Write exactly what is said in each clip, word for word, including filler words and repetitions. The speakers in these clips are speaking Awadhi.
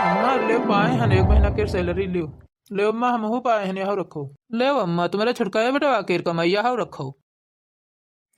अम्मा, लेव पाए हन एक महीना के salary, लेव। लेव अम्मा, हमहू पाए हन, यहू रखो। लेव अम्मा, तुम्हरे छोटका बेटवा के कमइया हउ, रखो।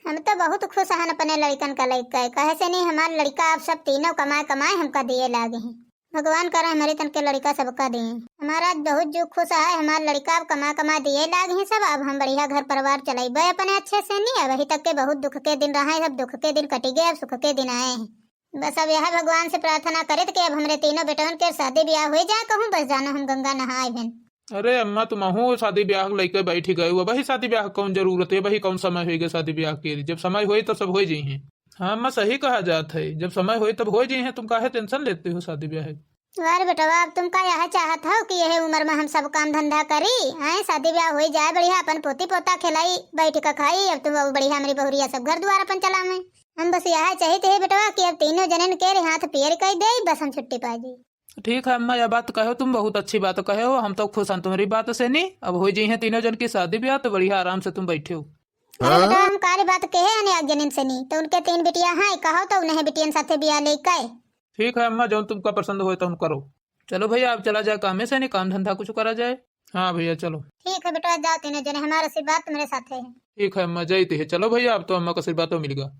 हम तो बहुत खुश हन अपने लड़िकन का लइके, कहे से नहीं हमार लड़िका अब सब तीनों कमाए कमाए हमका दिए लागे हैं। भगवान करे हमरे तन के लड़िका सबका दें। हमारा आज बहुत जो खुश है, हमार लड़िका अब कमा कमा दिए लागे हैं सब। अब हम बढ़िया घर परिवार चलइबे अपने अच्छे से नहीं। अब अभी तक के बहुत दुख के दिन रहे, सब दुख के दिन कटि गए, अब सुख के दिन आए हैं। बस अब यह भगवान से प्रार्थना करित कि अब हमरे तीनों बेटवन के शादी ब्याह होइ जाए, कहूँ बस जाना हम गंगा नहाए भेन। अरे अम्मा, तुमहू शादी ब्याह लइके बैठी गए हो, अबही शादी ब्याह कौन जरूरत है, अबही कौन समय होइगे शादी ब्याह के? जब समय होई तो सब होइ जइहें। हाँ अम्मा, सही कहा जात है, जब समय होई तब होइ जइहें, तुम काहे tension लेते हो शादी ब्याह के? अरे बेटवा, अब तुम का यह चाहत हो कि यह उम्र में हम सब काम धंधा करी? आए, शादी ब्याह होइ जाए बढ़िया, अपन पोती पोता खिलाई, बैठ के खाई। अब तुम अब बढ़िया हमरी बहुरिया सब घर दुआर अपन चलावे। हम बस यह चाहित है बेटवा कि अब तीनों जनन के रे हाथ पियर कइ देई, बस हम छुट्टी पा जाई। ठीक है अम्मा, यह बात कहो तुम, बहुत अच्छी बात कहो, हम तो खुश हैं तुम्हरी बात से नी। अब होइ जइहें तीनों जन की शादी ब्याह तो बढ़िया आराम से तुम बैठे हो। अरे बेटा, हम काली बात कहे हन एक जनिन से नी, तो उनके तीन बिटिया हैं, कहो तो उन्हें बिटियन साथे ब्याह लेके। ठीक है अम्मा, जौन तुमका पसंद होए तौन करो। चलो भइया, अब चला जाए कामे से नी, काम धंधा कुछ करा जाए। हाँ भइया, चलो। ठीक है बेटा, जाओ तीनों जने, हमारा आशीर्वाद तुम्हरे साथे है। ठीक है अम्मा, जाइत है। चलो भइया, अब तो अम्मा का आशीर्वाद तो मिल गया।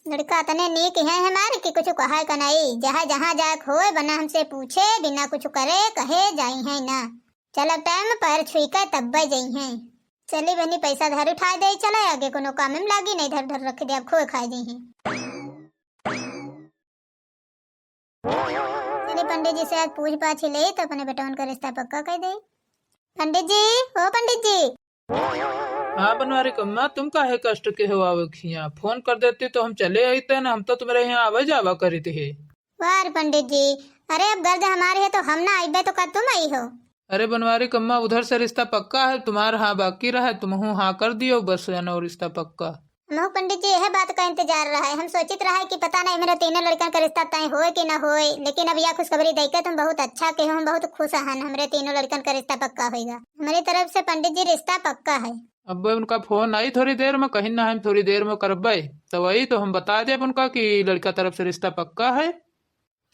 लड़िका अतने नीक हैं हमार कि कुछ कहे का नहीं, जहाँ जहाँ जाए होए, बिना हमसे पूछे, बिना कुछ करे, कहे जाइहें ना। चल अब time पैर छुई के तब्बे जइहें। चली बहनी, पैसा धर उठाए दे, चला आगे कोनो काम में लागी, नहीं धर धर रख दे, अब खोए खाए जइहें। चली पंडित जी से आज पूछ पाछ ही ले तो अपने बेटवन का रिश्ता पक्का कइ दे। पंडित जी, ओ पंडित जी। हाँ बनवारी कम्मा, तुम काहे कष्ट के हो आवे खिया? फोन कर देती तो हम चले आइते ना, हम तो तुम्हरे यहाँ आवे जावा करित है। वाह रे पंडित जी, अरे अब गर्ज हमारी है तो हम ना आइबे तो का तुम आई हो? अरे बनवारी कम्मा, उधर से रिश्ता पक्का है, तुम्हार हाँ बाकी रहा, तुमहू हाँ कर दियो, बस जानो रिश्ता पक्का। हमहू पंडित जी यह बात का इंतजार रहा है, हम सोचित रहा है कि पता नहीं मेरे तीनों लड़कन का रिश्ता तय होए कि ना होए, लेकिन अब यह खुशखबरी देके तुम बहुत अच्छा कहो, हम बहुत खुश हन, हमरे तीनों लड़कन का रिश्ता पक्का होएगा। हमारी तरफ से पंडित जी रिश्ता पक्का है। अब उनका फोन आई थोड़ी देर में, कहीं ना हम थोड़ी देर में करबे, तो वही तो हम बता देब उनका कि लड़का तरफ से रिश्ता पक्का है।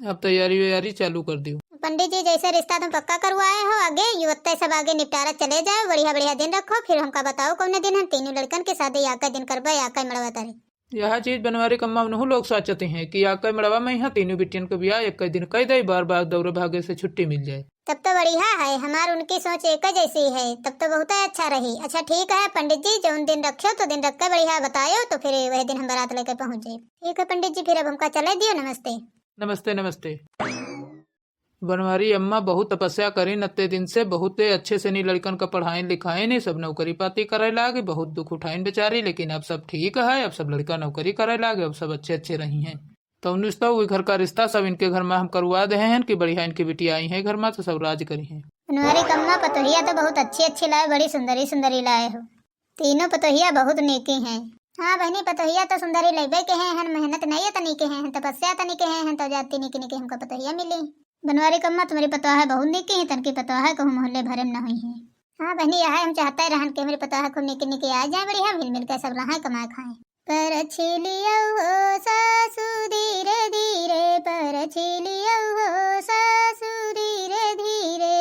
अब तैयारी वैयारी चालू कर दियो। पंडित जी जैसे रिश्ता तुम पक्का करवाए हो आगे, यू उत्ते सब आगे निपटारा चले जाओ, बढ़िया बढ़िया दिन रखो, फिर हमका बताओ कौने दिन हम तीनों लड़कन के शादी या के दिन करबे, या के मड़वा तारे। यह चीज बनवारी कम्मा उनहू लोग सोचते हैं कि या के मड़वा में यहाँ तीनों बिटियन के ब्याह एक दिन कह दे, बार बार दौड़े भागे से छुट्टी मिल जाए। तब तो बढ़िया है, हमार उनकी सोच एक जैसी है, तब तो बहुत अच्छा रही। अच्छा ठीक है पंडित जी, जौन दिन रखियो तो दिन रख के बढ़िया बतायो, तो फिर वही दिन हम बारात लेके पहुँच जाए। ठीक है पंडित जी, फिर अब हमका चले दियो, नमस्ते। नमस्ते, नमस्ते। बनवारी अम्मा बहुत तपस्या करीन अत्ते दिन से, बहुते अच्छे से नी लड़कन का पढ़ाइन लिखाइन, सब नौकरी पाती करे लागे, बहुत दुख उठाइन बेचारी, लेकिन अब सब ठीक है, अब सब लड़का नौकरी करे लागे, अब सब अच्छे अच्छे रही हैं। तो उन्नीस तो वो घर का रिश्ता सब इनके घर में हम करवा दे हैं कि बढ़िया इनकी बिटिया आई हैं घर में तो सब राज करी हैं। बनवारी कम्मा पतोहिया तो बहुत अच्छी अच्छी लाए, बड़ी सुंदरी सुंदरी लाए हो। तीनों पतोहिया बहुत नीकी हैं। हाँ बहनी, पतोहिया तो सुंदरी लइबे के हैं, हन मेहनत नहीं है तनी के हैं, हन तपस्या तनी के हैं, हन तो जाति नीकी नीकी हमका पतोहिया मिली। बनवारी कम्मा तुम्हारी पतोह है बहुत नीकी है, तनकी पतोह है कहूँ मोहल्ले भरे में न हुई है। हाँ बहनी, यह हम चाहते रहन कि हमारी पतोह खूब नीकी नीकी आ जाए, बढ़िया मिल मिल के सब रहे कमाए खाए। परछी लियो हो सासू धीरे धीरे, परछी लियो हो सासू धीरे धीरे।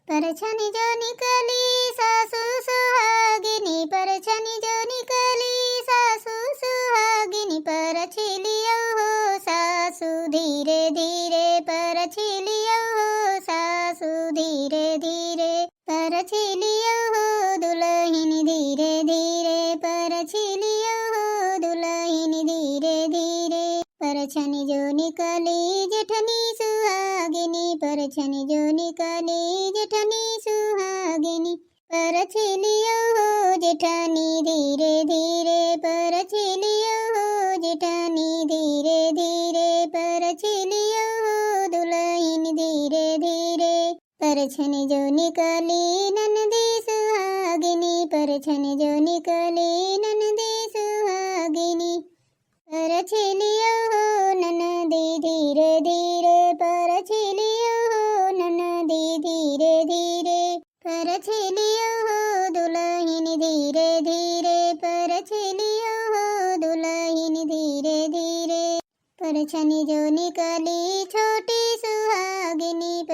परछन जो निकली सासू सुहागिनी, परछन जो निकली सासू सुहागिनी। परछी लियो हो सासू धीरे धीरे, परछी लियो हो सासू धीरे धीरे। परछी लियो हो दुलहिन धीरे धीरे, परछी लियो हो दुलहिन धीरे धीरे। परछन जो निकली जेठनी सुहागिनी, परछन जो निकली जेठनी सुहागिनी। परछी लियो हो जेठनी धीरे धीरे, परछी लियो हो जेठनी धीरे धीरे। परछी लियो हो दुलहिन धीरे धीरे। परछन जो निकली ननदी सुहागिनी, परछन जो निकली ननदी सुहागिनी। परछी लियो हो ननदी धीरे धीरे, परछी लियो हो ननदी धीरे धीरे। परछी लियो हो दुलहिन धीरे धीरे, परछी लियो हो दुलहिन धीरे धीरे। परछन जो निकली छोटी सुहा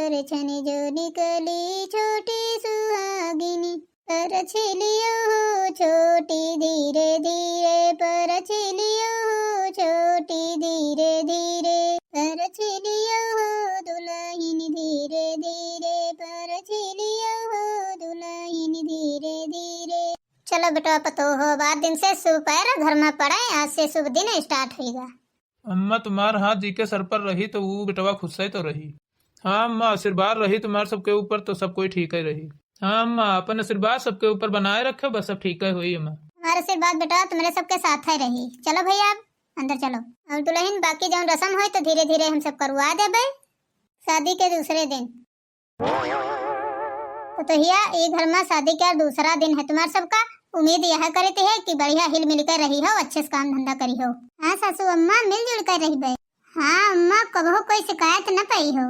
परछन जो निकली छोटी सुहागिनी, परछिलियो हो छोटी धीरे धीरे, परछिलियो हो छोटी धीरे धीरे, परछिलियो हो दुलहिन धीरे धीरे, परछिलियो हो दुलहिन धीरे धीरे। चलो बेटवा पतोह, बाद दिन से शुभ पैर घर में पड़े, आज से शुभ दिन start होइगा। अम्मा, तुम्हार हाथ जी के सर पर रही तो वो बेटवा खुश है तो रही। हाँ अम्मा, आशीर्वाद रही तुम्हार सबके ऊपर तो सब कोई ठीक है रही। हाँ अम्मा, अपन आशीर्वाद सबके ऊपर बनाए रखे, बस सब ठीक है होई अम्मा। हमारा आशीर्वाद बेटा तुम्हारे सबके साथ है रही। चलो भैया, अब अंदर चलो। और दुलहिन, बाकी जौन रस्म होई तो धीरे धीरे हम सब करवा देबे शादी के दूसरे दिन। पतोहिया, ई घर में शादी के दूसरा दिन है, तुम्हार सबका उम्मीद यह करते है कि बढ़िया हिल मिल के रही हो, अच्छे से काम धंधा करी हो। हाँ सासू अम्मा, मिलजुल कर रही बे। हाँ अम्मा, कबहू कोई शिकायत न पाई हो।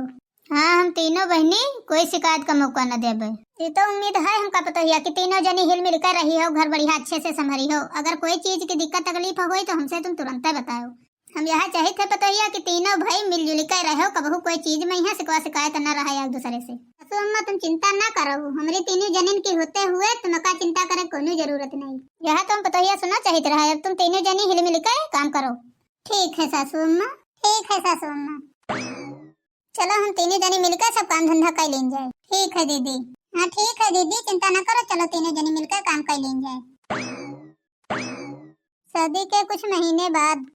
हाँ, हम तीनों बहनी कोई शिकायत का मौका न देबे। ये तो उम्मीद है हमका पतोहिया कि तीनों जनी हिल मिल कर रही हो, घर बढ़िया अच्छे से संभरी हो। अगर कोई चीज की दिक्कत तकलीफ होई तो हमसे तुम तुरंत बताओ। हम यह चाहित है पतोहिया कि तीनों भाई मिलजुल के रहो, कबहू कोई चीज में यहाँ शिकवा शिकायत न रहे एक दूसरे से। सासू अम्मा, तुम चिंता न करो, हमरी तीनों जनिन के होते हुए तुमका चिंता करे कोनो जरूरत नहीं। यह तुम पतोहिया सुना चाहित रहा, अब तुम तीनों जनी हिल मिल के काम करो। ठीक है सासू अम्मा, ठीक है सासू अम्मा। चलो हम तीनों जनी मिलकर सब काम धंधा कर लेन जाए। ठीक है दीदी। हाँ ठीक है दीदी, चिंता न करो, चलो तीनों जनी मिलकर काम कर लेन जाए। शादी के कुछ महीने बाद।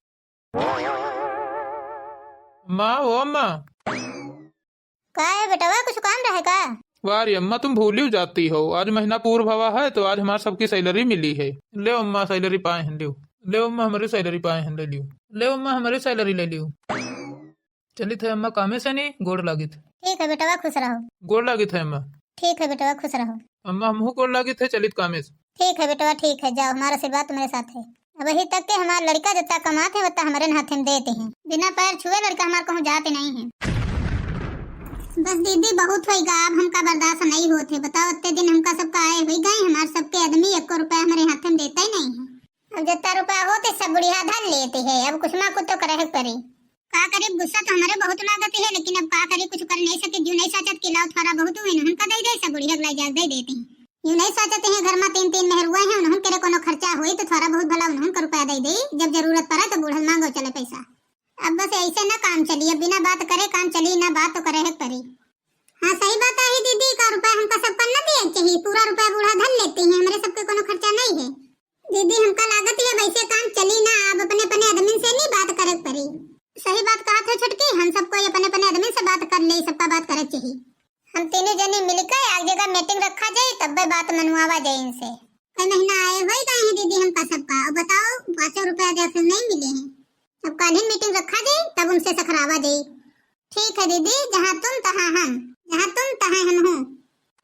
माँ, ओ माँ। का है बेटवा, कुछ काम रहे का? वाह रे अम्मा, तुम भूली जाती हो, आज महीना पूर भवा है तो आज हमार सबकी सैलरी मिली है। ले अम्मा, सैलरी पाए हैं, लियो। ले अम्मा, हमारी सैलरी पाए हैं, ले लियो। ले अम्मा, हमारी सैलरी ले लियो। चलित है अम्मा कामे से नहीं, गोड़ लागित। ठीक है बेटवा, खुश रहो। गोड़ लागित है अम्मा। ठीक है बेटवा, खुश रहो। अम्मा, हमहू गोड़ लागित है, चलित कामे से। ठीक है बेटवा, ठीक है, जाओ, हमारा आशीर्वाद तुम्हारे साथ है। अबही तक के हमार लड़का जितना कमात है, उतना हमारे हाथे में देते हैं। बिना पैर छुए लड़का हमार कहूँ जाते नहीं है। बस दीदी, बहुत होइगा, अब हमका बर्दाश्त नहीं होत है। बताओ, इतने दिन हमका सबका आए हुई गए, हमार सबके आदमी एको रुपया हमारे हाथे में देता ही नहीं है। अब जितना रुपया होते सब बुढ़िया धर लेती है, अब कुछ ना कुछ तो करे के पड़ी। का करी, गुस्सा तो हमारे बहुत लागत है, लेकिन अब का करी, कुछ कर नहीं सके। जो नहीं सोचत कि लाओ थोड़ा बहुत हुए, उन्हन का दे दे, सब बुढ़िया के लाई जाग दे देती हैं। यूं नहीं सोचते हैं, घर में तीन तीन मेहरुआ हैं, उन्हन के रे कोनो खर्चा होई तो थोड़ा बहुत भला उन्हन का रुपया दे दे, जब जरूरत पड़े तो बूढ़ल मांगो चले पैसा। अब बस ऐसे ना काम चली, अब बिना बात करे काम चली ना, बात तो करे है परी। हाँ सही बात है दीदी, का रुपया हमका सबका न दिए चाहिए, पूरा रुपया बूढ़ा धर लेती हैं, हमरे सबके कोनो खर्चा नहीं है। दीदी हमका लागत है अब ऐसे काम चली ना, अब अपने अपने आदमी से नहीं बात करे परी। सही बात कहत है छोटकी, हम सब कोई अपने अपने आदमी से बात कर ले, सबका बात करे चाहिए। हम तीनों जने मिलकर एक जगह मीटिंग रखा जाए, तब भी बात मनवावा जाए इनसे। कई महीना आए होई गए हैं दीदी हमका सबका, अब बताओ पाँचों रुपया देख नहीं मिले हैं। अब काल्हिन मीटिंग रखा जाए, तब उनसे सखरावा जाए। ठीक है दीदी, जहाँ तुम तहाँ हम, जहाँ तुम तहाँ हम हूँ।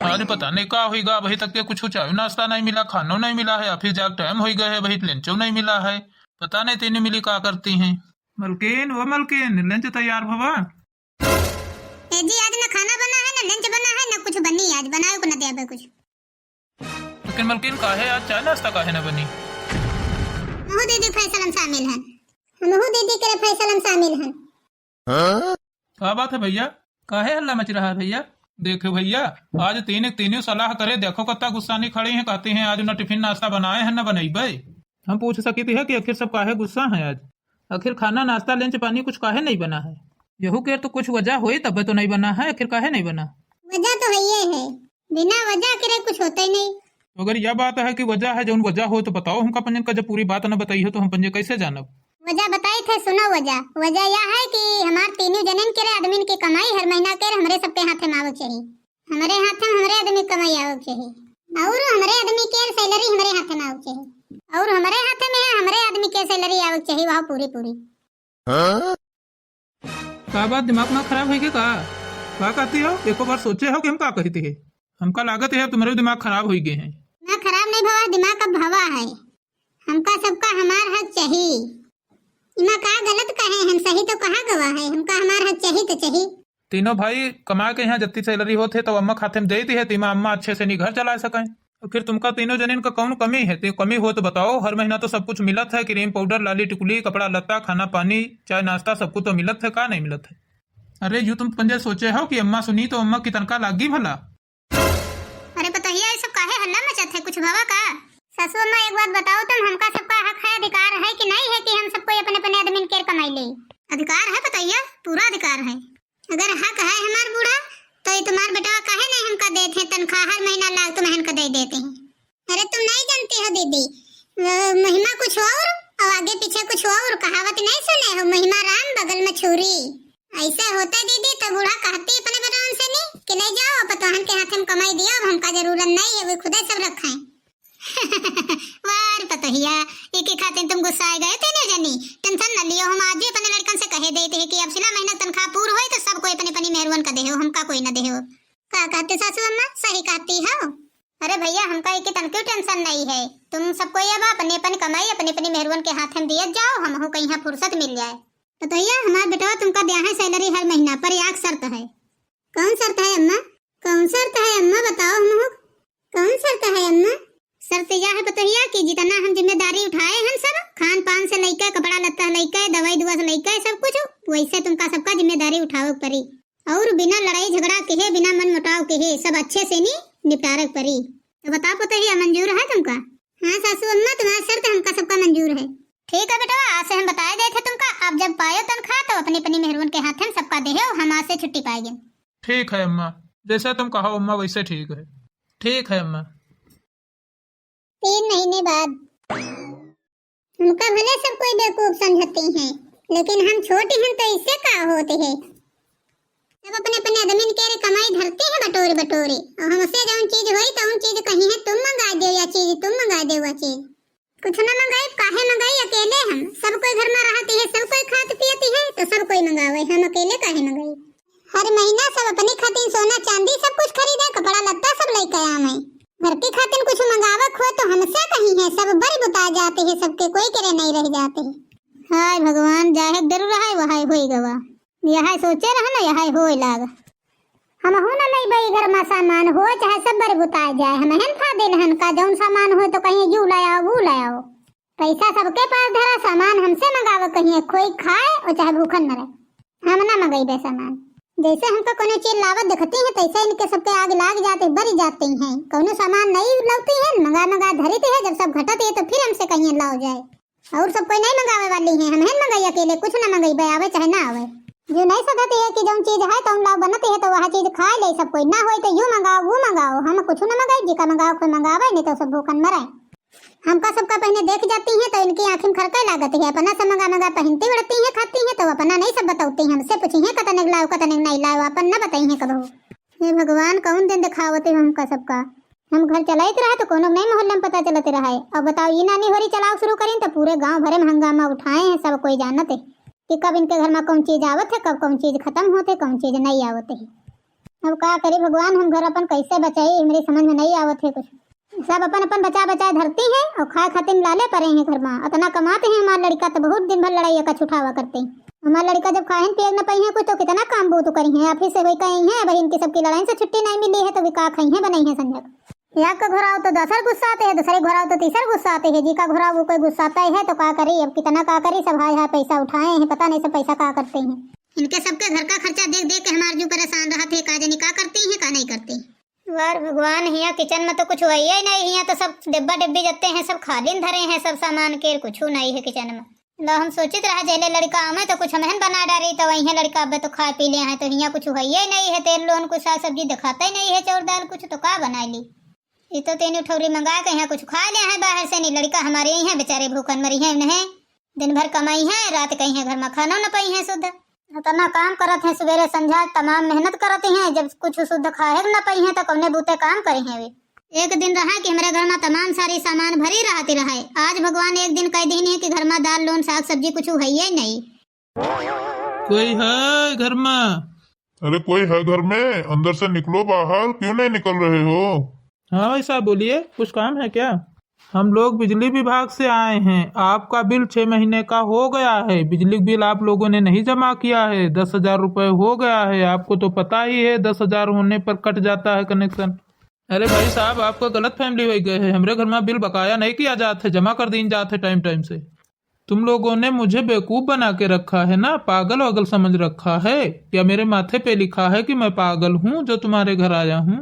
अरे पता नहीं का होइगा, अभी तक के कुछ चाय नाश्ता नहीं मिला, खानो नहीं मिला है, ऑफिस जाके टाइम होइगा है, अभी लंचो नहीं मिला है। पता नहीं तीनों मिली का करती हैं। मलकिन, ओ मलकिन, लंच तैयार भवा? ए जी, आज ना खाना बना है, ना लंच बना है, ना कुछ बनी, आज बनाए को ना दे कुछ। लेकिन मलकिन, काहे आज चाय नाश्ता काहे ना बनी? हमहू दीदी फैसला में शामिल हन, हमहू दीदी के फैसला में शामिल हन। का बात है भैया, काहे हल्ला मच रहा है भैया? देखे भैया, आज तीनों तीनों सलाह करे, देखो कितना गुस्सा नहीं खड़े हैं, कहते हैं आज ना टिफिन नाश्ता बनाए हैं ना बनैबे। हम पूछ सकित है कि आखिर सब काहे गुस्सा हैं आज? आखिर खाना नाश्ता लंच पानी कुछ काहे नहीं बना है? यहू के तो कुछ वजह होई तबे तो नहीं बना है, आखिर काहे नहीं बना? वजह तो है ये है, बिना वजह के रे कुछ होता ही नहीं। तो अगर यह बात है कि वजह है, जौन वजह हो तो बताओ हमका पंजन का, जब पूरी बात न बताई हो तो हम पंजे कैसे जानब? वजह बताई थे, सुनो वजह। वजह यह है कि हमार तीनों जनन के रे आदमी के कमाई हर महीना के रे हमरे सबके हाथे में आवक चाहिए, हमरे हाथे में हमरे आदमी कमाई आवक चाहिए, और हमरे आदमी के सैलरी हमरे हाथे में आवक चाहिए, और हमरे हाथे में है हमरे आदमी के सैलरी आवक चाहिए, वह पूरी पूरी। हाँ? का बात, दिमाग ना खराब होइगे का? का कहती हो? एको बार सोचे हो कि हम का कहती है? हमका लागत है तुम्हारे दिमाग खराब होइगे हैं। ना खराब नहीं भवा, दिमाग अब भवा है। हमका सबका हमार हक चाहिए। इमा का गलत कहे, हम सही तो कहा गवा है, हमका हमार हक चाहिए तो चाहिए। तीनों भाई कमा के यहाँ जत्ती सैलरी होत है तो अम्मा खाते में दे दी है, तीमा अम्मा अच्छे से नहीं घर चला सकें। आखिर तुमका तीनों जनिन का कौन कमी है? ते कमी हो तो बताओ, हर महीना तो सब कुछ मिलत है, क्रीम पाउडर, लाली टिकुली, कपड़ा लत्ता, खाना पानी, चाय नाश्ता, सब कुछ तो मिलत है, का नहीं मिलत है? अरे, यू तुम पंजे सोचे हो कि अम्मा सुनी तो अम्मा की तनखा लागी भला? अरे पतोहिया, ये सब काहे हल्ला मचत है? कुछ भवा का? सासू अम्मा, एक बात बताओ तुम, हमका सबका हक है, अधिकार है कि नहीं है कि हम सब कोई अपने अपने आदमी के कमाई ले? अधिकार है पतोहिया, पूरा अधिकार है। अगर हक है हमार बूढ़ा, तो ये तुम्हार बेटवा काहे नहीं हमका देत है तनख्वाह? हर महीना लाग तुम्हें हमका दे देते हैं। अरे तुम नहीं जानती हो दीदी, वो महिमा कुछ और और आगे पीछे कुछ और। कहावत नहीं सुने हो, महिमा राम बगल में छुरी। ऐसा होता दीदी तो बूढ़ा कहती अपने बेटवन से नहीं कि ले जाओ, अब पतोहन के हाथ में कमाई दियो, अब हमका जरूरत नहीं है, वो खुदे सब रखें। वाह रे पतोहिया, एके खातिर तुम गुस्साए गए तीनों जनी। टेंशन न लियो, हम आज ही अपने लड़कन से कहे देते हैं कि अब सिला महीना तनख्वाह पूर होए तो सब कोई अपने अपनी मेहरुअन का देहो, हमका कोई न देहो। का कहते सासू अम्मा, सही कहती हो? अरे भैया, हमका एके तनके टेंशन नहीं है, तुम सब कोई अब अपने अपनी कमाई अपने अपनी मेहरुअन के हाथ में दियत जाओ, हमहू कहीं फुर्सत मिल जाए। पतोहिया, हमार बेटवा तुमका दिया है सैलरी हर महीना, पर एक शर्त है। कौन शर्त है अम्मा? कौन शर्त है अम्मा, बताओ हमहू। कौन शर्त है अम्मा? शर्त यह है पतोहिया कि जितना हम जिम्मेदारी उठाए हैं सब, खान पान से लेके, कपड़ा लत्ता लेके, दवाई दुआ से लेके, सब कुछ, वैसे तुमका सबका जिम्मेदारी उठावे के पड़ी। और बिना लड़ाई झगड़ा के है, बिना मन मुटाव के है, सब अच्छे से नी निपटारे के पड़ी। तो बताओ पतोहिया, मंजूर है तुमका? हाँ सासू अम्मा, तुम्हारा शर्त हमका सबका मंजूर है। ठीक है बेटवा, आज से हम बताए देते तुमका, अब जब पायो तनख्वाह तो अपनी अपनी मेहरुअन के हाथ में सबका देहो, हम आज से छुट्टी पाएंगे। ठीक है अम्मा, जैसा तुम कहो अम्मा वैसे ठीक है। ठीक है अम्मा। तीन महीने बाद। हमका भले सब कोई बेवकूफ समझते हैं, लेकिन हम छोटे हैं तो इससे का होते हैं? सब अपने अपने आदमी के रे कमाई धरते हैं बटोरे बटोरे, और हमसे जौन चीज होई तौन चीज कहीं है तुम मंगा दो या चीज तुम मंगा दो, वह चीज कुछ न मंगाई। काहे मंगाई? अकेले हम, सब कोई घर में रहती है, सब कोई खात पियती है, तो सब कोई मंगावे, हम अकेले काहे मंगाई? हर महीना सब अपने खातिर सोना चांदी सब कुछ खरीदे, कपड़ा लत्ता सब लेके आवे। घर के खातिर कुछ मंगावे खोए तो हमसे कहीं है, सब बड़ी बुता जाते हैं, सबके कोई करे नहीं रह जाते हैं। हाय भगवान, जाहे डर रहा है, वहाय होई गवा। यह सोचे रहा ना, यह होए लाग। हमहू न लइबे घर में सामान, हो चाहे सब बड़ी बुता जाए, हम हन फा दिल हन का, जौन सामान हो तो कहीं यू ले आओ, वो ले आओ। पैसा सबके पास धरा, सामान हमसे मंगावे कहिए, कोई खाए और चाहे भूखन मरे, हम ना मंगइबे सामान। जैसे हमका कोनो चीज लावत देखती हैं, तैसे इनके सबके आग लाग जाते, बरी जाती हैं। कौनो सामान नहीं लावती हैं, मंगा मंगा धरती है, जब सब घटत है तो फिर हमसे कहिए लाओ जाए। और सब कोई नहीं मंगावे वाली हैं, हम हैं मंगाई अकेले, कुछ ना मंगइबे, आवे चाहे ना आवे। जो नहीं सधती है कि जौन चीज है तौन लाओ बनती है तो वह चीज खा ले सब कोई, ना होई तो यू मंगाओ वो मंगाओ, हम कुछ ना मंगाई, जिका मंगाओ कोई मंगावे, नहीं तो सब भूखन मरे। हमका सबका पहने देख जाती हैं तो इनकी आँखी में खरके लागत है, अपना सब मंगा मंगा पहनती उड़ती हैं, खाती हैं तो अपना नहीं सब बतौती हैं, हमसे पूछी हैं कतने लाओ कतने नहीं लाओ, अपन न बताई हैं कबहू। हे भगवान, कौन दिन दिखावते हो हमका सबका। हम घर चलाइत रहे तो कोनो नहीं मोहल्ला में पता चलत रहे। अब बताओ, ये नानी होरी चलाओ शुरू करीन तो पूरे गांव भरे में हंगामा उठाए हैं, सब कोई जानत है कि कब इनके घर में कौन चीज आवत है, कब कौन चीज खत्म होत है, कौन चीज नहीं आवत है। अब का करी भगवान, हम घर अपन कैसे बचाई, हमरे समझ में नहीं आवत है कुछ। सब अपन अपन बचा बचा धरती है और खाए खातिर लाले पड़े हैं घर में। इतना कमाते हैं हमार लड़का तो बहुत दिन भर लड़ाई का छुठावा करते हैं। हमार लड़का जब खाए पिए न पाई है कुछ तो कितना काम बूत करी हैं, ऑफिस से वही कहीं है, अब इनकी सबकी लड़ाई से छुट्टी नहीं मिली है तो वे का खाई हैं बनाई है संजक। या का घुराओ तो दूसर गुस्साते हैं, दूसरे घुराओ तो तीसर गुस्साते हैं, जी का घुराओ वो कोई गुस्साता ही है तो का करी, अब कितना का करी, सब हाय हाय पैसा उठाए हैं, पता नहीं सब पैसा का करते हैं। इनके सबके घर का खर्चा देख देख के हमार जू परेशान रहत है, का जानी का करती हैं का नहीं करती। वार भगवान, हियाँ किचन में तो कुछ वही ही नहीं, हियाँ तो सब डिब्बा डिब्बी जत्ते हैं, सब खाली धरे हैं, सब सामान के कुछ नहीं है किचन में। लो हम सोचित रहा जहले लड़का आवे तो कुछ हमहन बना डारी, तो वही लड़का अबे तो खा पी ले हैं, तो हियाँ कुछ वही ही नहीं है, तेल लोन कुछ साग सब्जी दिखाता ही नहीं है, चाउर दाल कुछ तो का बना ली। ये तो तीनों ठौरी मंगा के यहाँ कुछ खा ले हैं बाहर से, नहीं लड़का हमारे यही हैं बेचारे भूखन मरी हैं, उन्हें दिन भर कमाई हैं, रात कहीं हैं घर में खाना न पाई हैं शुद्ध। इतना काम करत हैं, सवेरे संझा तमाम मेहनत करत हैं, जब कुछ शुद्ध खाए न पाई हैं तो कौने बूते काम करे हैं वे। एक दिन रहा कि हमारे घर में तमाम सारी सामान भरी रहती रहे, आज भगवान एक दिन कह दीन है कि घर में दाल लोन साग सब्जी कुछ है ही नहीं। कोई है घर में? अरे कोई है घर में? अंदर से निकलो बाहर, क्यों नहीं निकल रहे हो? हाँ भाई साहब, बोलिए, कुछ काम है क्या? हम लोग बिजली विभाग से आए हैं, आपका बिल छह महीने का हो गया है, बिजली बिल आप लोगों ने नहीं जमा किया है, दस हजार रुपये हो गया है, आपको तो पता ही है दस हजार होने पर कट जाता है कनेक्शन। अरे भाई साहब, आपको गलत फहमी हो गई है, हमरे घर में बिल बकाया नहीं किया जात है, जमा कर दीन जात है टाइम टाइम से। तुम लोगों ने मुझे बेवकूफ बना के रखा है ना, पागल वागल समझ रखा है। क्या मेरे माथे पे लिखा है कि मैं पागल हूँ जो तुम्हारे घर आया हूँ?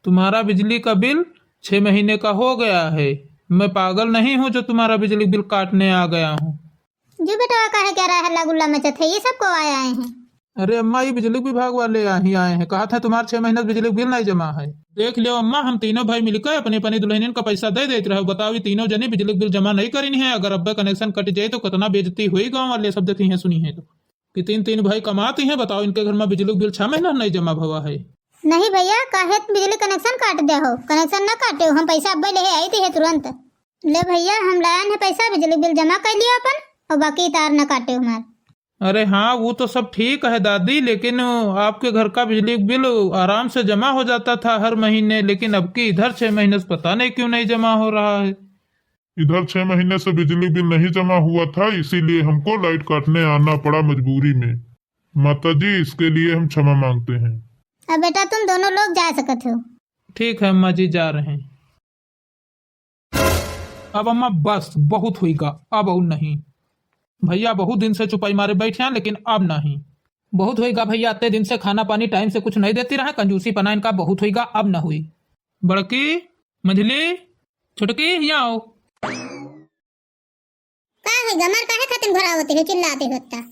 तुम्हारा बिजली का बिल छह महीने का हो गया है। मैं पागल नहीं हूँ जो तुम्हारा बिजली बिल काटने आ गया हूँ। जो बेटवा काहे क्या रहा हल्ला गुल्ला मचत है, ये सब को आए आए हैं। अरे अम्मा, ये बिजली विभाग वाले आ-, ही आए हैं, कहा था तुम्हार छह महीना से बिजली बिल नहीं जमा है। देख लियो अम्मा, हम तीनों भाई मिलकर अपनी अपनी दुल्हनियन का पैसा दे देत रहे। बताओ, ये तीनों जनी बिजली बिल जमा नहीं करीन है। अगर अब्बे कनेक्शन कट जाए तो कितना बेइज्जती हुई, गाँव वाले सब देखी हैं सुनी हैं तो, कि तीन तीन भाई कमाती हैं। बताओ, इनके घर में बिजली बिल छह महीना नहीं जमा भवा है। नहीं भैया, काहे बिजली कनेक्शन काट दे हो, कनेक्शन ना काटे हो, हम पैसा अब्बे ले आई थी है तुरंत। ले भैया, हम लायन है पैसा, बिजली बिल जमा कर लियो अपन, और बाकी तार ना काटे हमार। अरे हाँ, वो तो सब ठीक है दादी, लेकिन आपके घर का बिजली बिल आराम से जमा हो जाता था हर महीने, लेकिन अब की इधर छह महीने से पता नहीं क्यों नहीं जमा हो रहा है। इधर छह महीने से बिजली बिल नहीं जमा हुआ था, इसीलिए हमको लाइट काटने आना पड़ा मजबूरी में। माता जी, इसके लिए हम क्षमा मांगते हैं। अब बेटा, तुम दोनों लोग जा सकत हो। ठीक है अम्मा जी, जा रहे हैं। अब अम्मा बस, बहुत होइगा, अब और नहीं। भैया बहुत दिन से चुपाई मारे बैठे हैं, लेकिन अब नहीं। बहुत होइगा भैया, अत्ते दिन से खाना पानी टाइम से कुछ नहीं देती रहे, कंजूसी पना इनका बहुत होइगा, अब न हुई। बड़की, मझली, छोटकी, यहाँ आओ। का होइगा, मार काहे खातिर घोरावती हो, चिल्लाती हो इतना?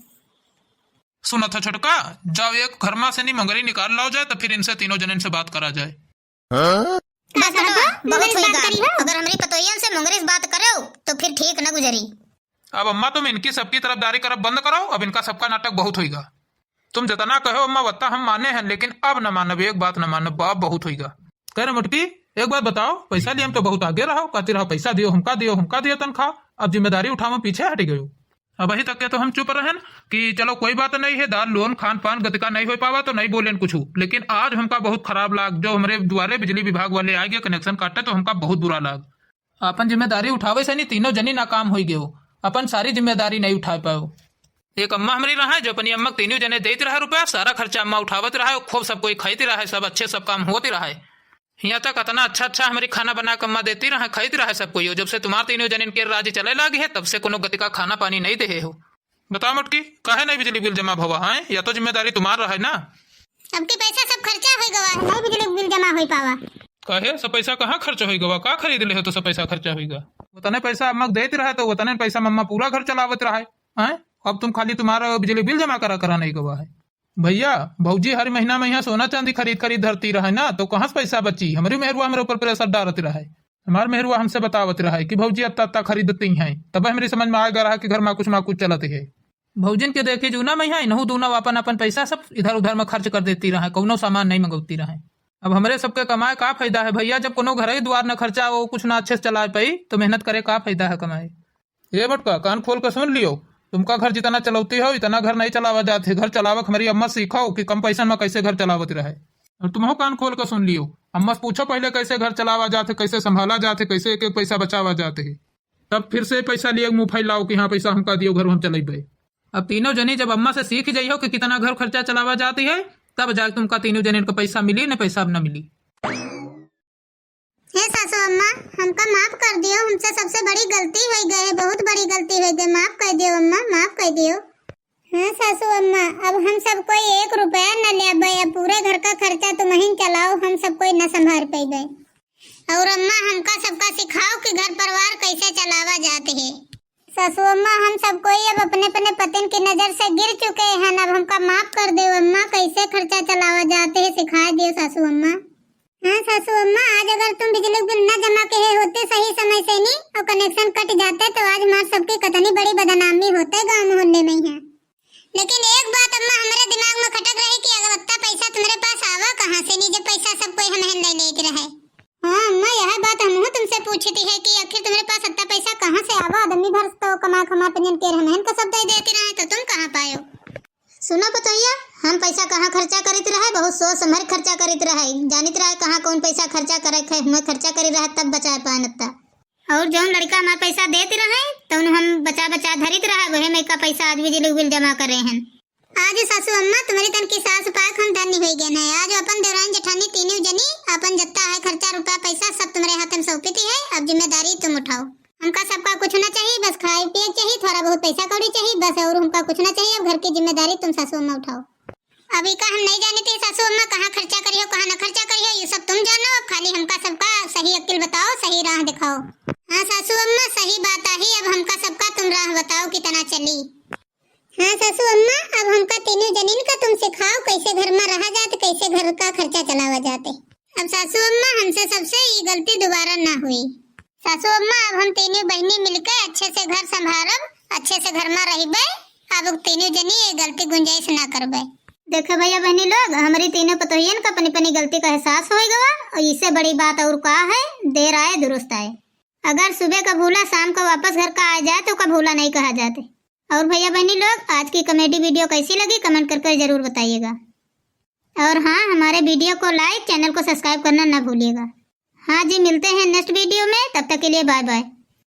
सुना था छोटका, जाओ एक घर में से नी मंगरी निकाल लाओ जाए, तो फिर इनसे तीनों जन इनसे बात करा जाए। हाँ? बस बेटा, बहुत होइगा। अगर हमरी पतोहियन से मुंगरिस बात करो, तो फिर ठीक न गुजरी। अब अम्मा, तुम इनकी सबकी तरफदारी करब बंद करो, अब इनका सबका नाटक बहुत होइगा। तुम जितना कहो अम्मा, वत्ता हम माने हैं, लेकिन अब न मानब, एक बात न मानब, अब बहुत होइगा। कह रहे मोटकी, एक बात बताओ, पैसा लिए हम तो बहुत आगे रहो, कहती रहो, "पैसा दियो, हमका दियो, हमका दियो तनख्वाह।" अब जिम्मेदारी उठावे में पीछे हट गयो। अबही तक के तो हम चुप रहन कि चलो कोई बात नहीं है, दार लोन खान पान गतिका नहीं हो पावा तो नहीं बोलेन कुछ, लेकिन आज हमका बहुत खराब लाग जो हमरे दुआरे बिजली विभाग वाले आ गए कनेक्शन काटे तो हमका बहुत बुरा लाग। अपन जिम्मेदारी उठावे से नहीं तीनों जनी नाकाम हो गयो, अपन सारी जिम्मेदारी नहीं उठा पाओ। एक अम्मा हमरी रहा जो अपनी अम्मा के तीनों जने देत रहा रुपया, सारा खर्चा अम्मा उठावत रहा, खूब सब कोई खाइत रहा, सब अच्छे सब काम होत रहा। हियाँ तक अतना अच्छा अच्छा हमरी खाना बना के अम्मा देती रहा, खाइत रहा सब कोई। जब से तुम्हार तीनों जनिन के राज चले लागी है, तब से कोनो गति का खाना पानी नहीं देहे हो। बताओ मोटकी, काहे नहीं बिजली बिल जमा भवा है? या तो जिम्मेदारी तुम्हार रहा है ना। अब के पैसा सब खर्चा हो गवा है, नहीं बिजली बिल जमा हो पावा। काहे, सब पैसा कहाँ खर्चा हो गवा? का खरीद ले हो तो सब पैसा खर्चा होइगा? वतने पैसा अम्मा के देत रहा तो वतने पैसा में अम्मा पूरा घर चलावत रहा है, हैं? अब तुम खाली तुम्हारा बिजली बिल जमा करा करा नहीं गवा है। भैया, भौजी हर महीना में यहाँ सोना चांदी खरीद खरीद धरती रहे ना, तो कहाँ से पैसा बची? हमरी मेहरुआ हमरे ऊपर प्रेशर डालत रहे। हमार मेहरुआ हमसे बतावत रहे कि भौजी अत्ता अत्ता खरीदती हैं, तब हमरी समझ में आएगा रहा कि घर में कुछ ना कुछ चलत है। भौजिन के देखी जूना में यहाँ इनहू दूना अपन अपन पैसा सब इधर उधर में खर्च कर देती रहे, कौनो सामान नहीं मंगौती रहे। अब हमरे सबके कमाए का फायदा है भैया, जब कोनो घर ही द्वार न खर्चा हो, कुछ ना अच्छे से चला पाई, तो मेहनत करे का फायदा है कमाए? ए बटका, कान खोल के सुन लियो, तुमका घर जितना चलौती हो, इतना घर नहीं चलावा जात है। घर चलावक हमरी अम्मा सीखो कि कम पैसा में कैसे घर चलावत रहे। और तुमहो कान खोल के सुन लियो, अम्मा से पूछो पहले कैसे घर चलावा जात है, कैसे संभाला जात है, कैसे एक एक पैसा बचावा जात है। तब फिर से पैसा लिए मुँह फैलाओ कि हाँ पैसा हमका दियो, घर हम चलेबे। अब तीनों जनी जब अम्मा से सीख जाइयो कि कितना घर खर्चा चलावा जाती है, तब जाके तुमका तीनों जनी का पैसा मिली, न पैसा अब न मिली। हे सासू अम्मा, हमका माफ कर दियो, हमसे सबसे बड़ी गलती हो गई है, बहुत बड़ी गलती हो गई, माफ कर दियो अम्मा, माफ कर दियो। हाँ सासू अम्मा, अब हम सब कोई एक रुपया न लेबे, अब पूरे घर का खर्चा तुम ही चलाओ, हम सब कोई न संभाल पैबे। और अम्मा, हमका सबका सिखाओ कि घर परिवार कैसे चलावा जात है। सासू अम्मा, हम सब कोई अब अपने अपने पतिन की नजर से गिर चुके हैं, अब हमका माफ कर दो अम्मा, कैसे खर्चा चलावा जात है सिखा दियो सासू अम्मा। हाँ सासू अम्मा, आज अगर तुम बिजली बिल न जमा किए होते सही समय से नी और कनेक्शन कट जाते तो आज हमार सबकी कितनी बड़ी बदनामी होते गाँव मोहल्ले में यहाँ। लेकिन एक बात अम्मा हमरे दिमाग में खटक रही कि अगर अत्ता पैसा तुम्हारे पास आवा कहाँ से, नी जब पैसा सब कोई हमहन ले लेत रहे। हाँ अम्मा, यह बात हमहू तुमसे पूछती है कि आखिर तुम्हारे पास अत्ता पैसा कहाँ से आवा? आदमी भर तो कमा खमा पंजन केर हमहन का सब दे देती रहे, तो तुम कहाँ पायो? सुनो पतोहिया, हम पैसा कहाँ खर्चा करीत रहे, बहुत सोच समझ खर्चा करीत रहे, जानित रहे कहाँ कौन पैसा खर्चा करे के है, हमें खर्चा करी रहे तब बचाए पाए नत्ता। और जौन लड़का हमार पैसा देत रहे, तौन हम बचा बचा धरित रहे, वही में का पैसा आज बिजली बिल जमा करे हैं। आज सासू अम्मा तुम्हारी तन की सास पाक हम धन्य हो गए हैं। आज अपन देवरानी जेठानी तीनों जनी अपन जत्ता है खर्चा रुपया पैसा सब तुम्हारे हाथ में सौंपती है, अब जिम्मेदारी तुम उठाओ। हमका सबका कुछ ना चाहिए, बस खाए पिए के चाहिए, थोड़ा पैसा कौड़ी चाहिए बस, और हमका कुछ ना चाहिए। अब घर की जिम्मेदारी तुम सासू अम्मा उठाओ। अभी का हम नहीं जाने थे सासू अम्मा, कहाँ खर्चा करियो, कहाँ ना खर्चा करियो, ये सब तुम जानो। अब खाली हमका सबका सही अक्ल बताओ, सही राह दिखाओ। हाँ सासू अम्मा, सही बात आही, अब हमका सबका तुम राह बताओ, कितना चली। हाँ सासू अम्मा, अब हमका तीनों जनीन का तुम सिखाओ, कैसे घर में रहा जात, कैसे घर का खर्चा चलावा जाते। अब सासू अम्मा, हमसे सबसे ई गलती दोबारा ना हुई। सासू अम्मा, अब हम तीनों बहिनी मिलके अच्छे से घर संभारब, अच्छे से घर में रहबे। अब तीनों जनी ये गलती गुंजाइश ना करबे। देखो भैया बहनी लोग, हमारी तीनों पतोहियन का अपनी अपनी गलती का एहसास हो गवा, और इससे बड़ी बात और का है, देर आए दुरुस्त आए। अगर सुबह का भूला शाम का वापस घर का आ जाए तो का भूला नहीं कहा जाते। और भैया बहनी लोग, आज की कॉमेडी वीडियो कैसी लगी, कमेंट करके जरूर बताइएगा। और हाँ, हमारे वीडियो को लाइक, चैनल को सब्सक्राइब करना ना भूलिएगा। हाँ जी, मिलते हैं नेक्स्ट वीडियो में, तब तक के लिए बाय बाय।